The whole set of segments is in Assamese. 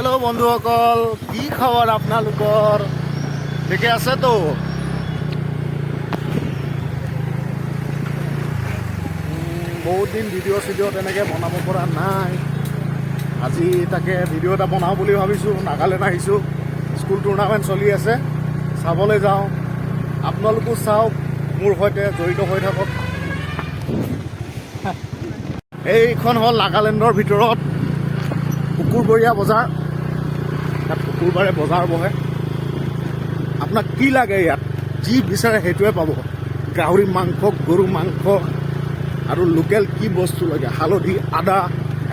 হেল্ল' বন্ধুসকল, কি খবৰ আপোনালোকৰ? ঠিকে আছেতো? বহুত দিন ভিডিঅ' চিডিঅ' তেনেকৈ বনাব পৰা নাই। আজি তাকে ভিডিঅ' এটা বনাওঁ বুলি ভাবিছোঁ। নাগালেণ্ড আহিছোঁ, স্কুল টুৰ্ণামেণ্ট চলি আছে, চাবলৈ যাওঁ। আপোনালোকো চাওক, মোৰ সৈতে জড়িত হৈ থাকক। এইখন হ'ল নাগালেণ্ডৰ ভিতৰত শুকুৰবৰীয়া বজাৰ। ইয়াত শুকুৰবাৰে বজাৰ বহে। আপোনাক কি লাগে ইয়াত যি বিচাৰে সেইটোৱে পাব। গাহৰি মাংস, গৰু মাংস আৰু লোকেল কি বস্তু লাগে, হালধি, আদা,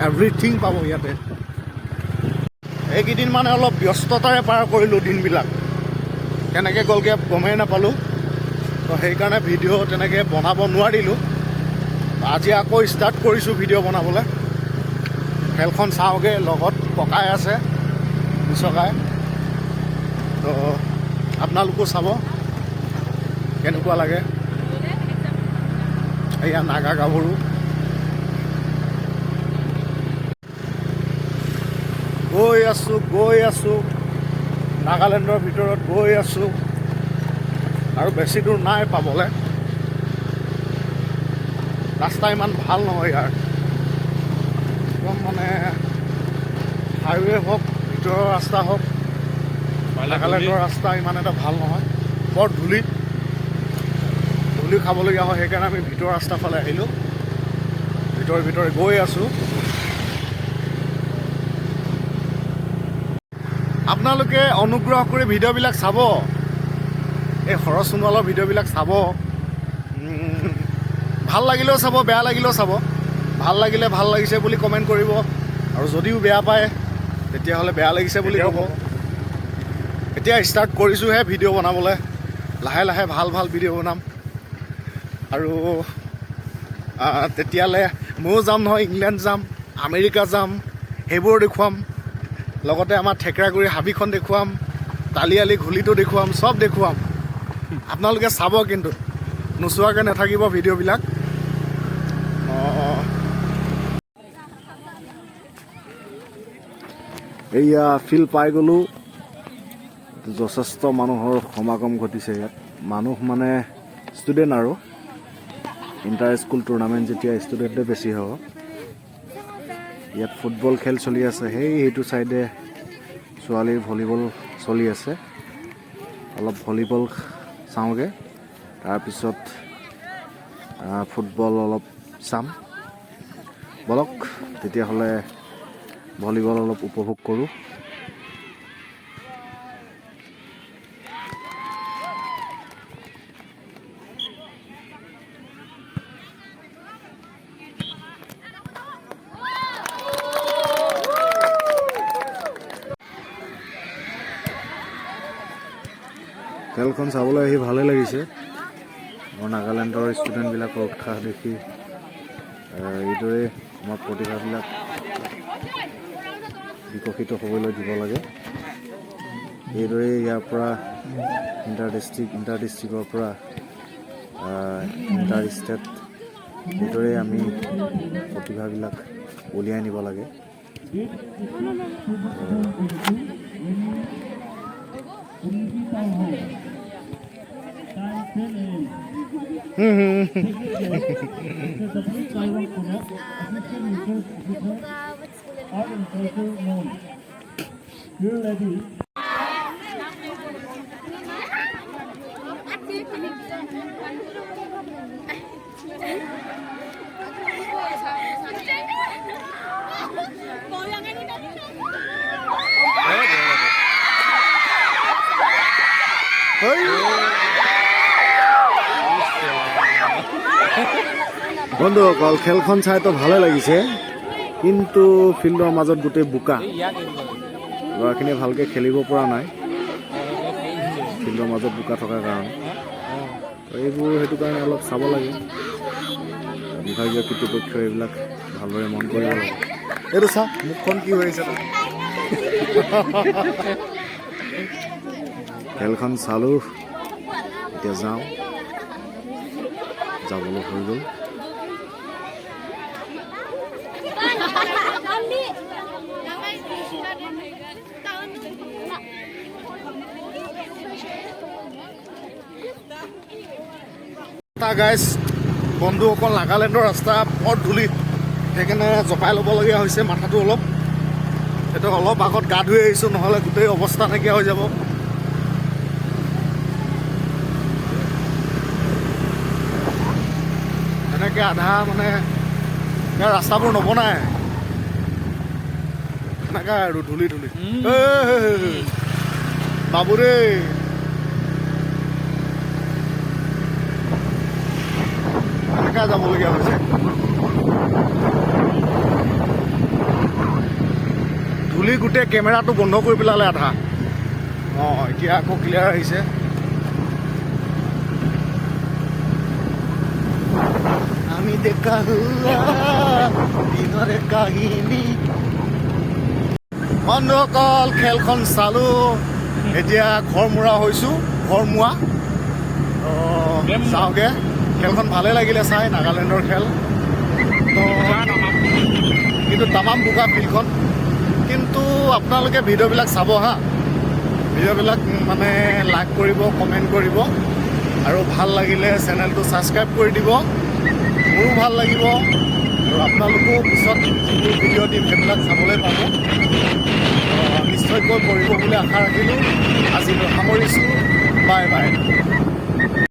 এভৰিথিং পাব ইয়াতে। এইকেইদিন মানে অলপ ব্যস্ততাৰে পাৰ কৰিলোঁ দিনবিলাক, কেনেকৈ গ'লগৈ গমেই নাপালোঁ। তো সেইকাৰণে ভিডিঅ' তেনেকৈ বনাব নোৱাৰিলোঁ। আজি আকৌ ষ্টাৰ্ট কৰিছোঁ ভিডিঅ' বনাবলৈ। খেলখন চাওঁগৈ, লগত ককাই আছে, বিচকাই। তো আপোনালোকো চাব কেনেকুৱা লাগে। এয়া নাগা গাভৰু। গৈ আছোঁ, গৈ আছোঁ, নাগালেণ্ডৰ ভিতৰত গৈ আছোঁ আৰু বেছি দূৰ নাই পাবলৈ। ৰাস্তা ইমান ভাল নহয় ইয়াৰ, একদম মানে হাইৱে হওক, ভিতৰৰ ৰাস্তা হওক, নাগালেণ্ডৰ ৰাস্তা ইমান এটা ভাল নহয়। বৰ ধূলি ধূলি খাবলগীয়া হয়, সেইকাৰণে আমি ভিতৰৰ ৰাস্তাৰ ফালে আহিলোঁ। ভিতৰে ভিতৰে গৈ আছোঁ। আপোনালোকে অনুগ্ৰহ কৰি ভিডিঅ'বিলাক চাব, এই শৰৎ সোণোৱালৰ ভিডিঅ'বিলাক চাব। ভাল লাগিলেও চাব, বেয়া লাগিলেও চাব। ভাল লাগিলে ভাল লাগিছে বুলি কমেণ্ট কৰিব, আৰু যদিও বেয়া পায় তেতিয়াহ'লে বেয়া লাগিছে বুলি ক'ব। এতিয়া ষ্টাৰ্ট কৰিছোঁহে ভিডিঅ' বনাবলৈ, লাহে লাহে ভাল ভাল ভিডিঅ' বনাম। আৰু তেতিয়ালৈ ময়ো যাম নহয়, ইংলেণ্ড যাম, আমেৰিকা যাম, সেইবোৰ দেখুৱাম। লগতে আমাৰ থেকেৰাগুৰি হাবিখন দেখুৱাম, তালিয়ালি ঘুলিটো দেখুৱাম, চব দেখুৱাম। আপোনালোকে চাব কিন্তু, নোচোৱাকৈ নাথাকিব ভিডিঅ'বিলাক। অঁ, এইয়া ফিল্ড পাই গ'লোঁ। যথেষ্ট মানুহৰ সমাগম ঘটিছে ইয়াত। মানুহ মানে ষ্টুডেণ্ট আৰু ইণ্টাৰ স্কুল টুৰ্ণামেণ্ট যেতিয়া ষ্টুডেণ্টে বেছি হ'ব। ইয়াত ফুটবল খেল চলি আছে, সেইটো ছাইডে ছোৱালীৰ ভলীবল চলি আছে। অলপ ভলীবল চাওঁগৈ, তাৰপিছত ফুটবল অলপ চাম। বলক তেতিয়াহ'লে ভলীবল অলপ উপভোগ কৰোঁ। খেলখন চাবলৈ আহি ভালেই লাগিছে। আমাৰ নাগালেণ্ডৰ ষ্টুডেণ্টবিলাকৰ উৎসাহ দেখি এইদৰে আমাৰ প্ৰতিভাবিলাক বিকশিত হ'বলৈ দিব লাগে। এইদৰে ইয়াৰ পৰা ইণ্টাৰ ডিষ্ট্ৰিক্ট, ইণ্টাৰ ডিষ্ট্ৰিক্টৰ পৰা ইণ্টাৰ ষ্টেট, এইদৰে আমি প্ৰতিভাবিলাক উলিয়াই নিব লাগে। বন্ধুসকল, খেলখন চাইতো ভালে লাগিছে, কিন্তু ফিল্ডৰ মাজত গোটেই বোকা, ল'ৰাখিনিয়ে ভালকৈ খেলিব পৰা নাই ফিল্ডৰ মাজত বোকা থকাৰ কাৰণে। তো এইবোৰ সেইটো কাৰণে অলপ চাব লাগে, বিভাগীয় কৰ্তৃপক্ষই এইবিলাক ভালদৰে মন কৰিব লাগে। এইটো চা, মুখখন কি হৈ আছে। খেলখন চালোঁ, এতিয়া যাওঁ, যাবলৈ হৈ গ'ল। গাইজ, বন্ধুসকল, নাগালেণ্ডৰ ৰাস্তা বৰ ধূলি, সেইকাৰণে জপাই ল'বলগীয়া হৈছে মাথাটো অলপ। সেইটো অলপ আগত গা ধুই আহিছোঁ, নহ'লে গোটেই অৱস্থা নাইকিয়া হৈ যাব। এনেকৈ আধা মানে ইয়াৰ ৰাস্তাবোৰ নবনায়, এনেকুৱা আৰু ধূলি ধূলি। এই, বাবুৰে, এনেকুৱা যাবলগীয়া হৈছে। ধূলি গোটেই কেমেৰাটো বন্ধ কৰি পেলালে আধা। অঁ, এতিয়া আকৌ ক্লিয়াৰ আহিছে। আমি দেখা হুৱা দিনৰে কাহিনী। বন্ধুসকল, খেলখন চালোঁ, এতিয়া ঘৰমুৱা হৈছোঁ, ঘৰমুৱা। চাওঁগে, খেলখন ভালে লাগিলে চাই, নাগালেণ্ডৰ খেল। তো কিন্তু তামাম বোকা ফিল্ডখন। কিন্তু আপোনালোকে ভিডিঅ'বিলাক চাব হা, ভিডিঅ'বিলাক মানে লাইক কৰিব, কমেণ্ট কৰিব আৰু ভাল লাগিলে চেনেলটো ছাবস্ক্ৰাইব কৰি দিব। মোৰো ভাল লাগিব আৰু আপোনালোকেও পিছত যিবোৰ ভিডিঅ' দিম সেইবিলাক চাবলৈ পাব। নিশ্চয়কৈ কৰিব বুলি আশা ৰাখিলোঁ। আজিলৈ সামৰিছোঁ, বাই বাই।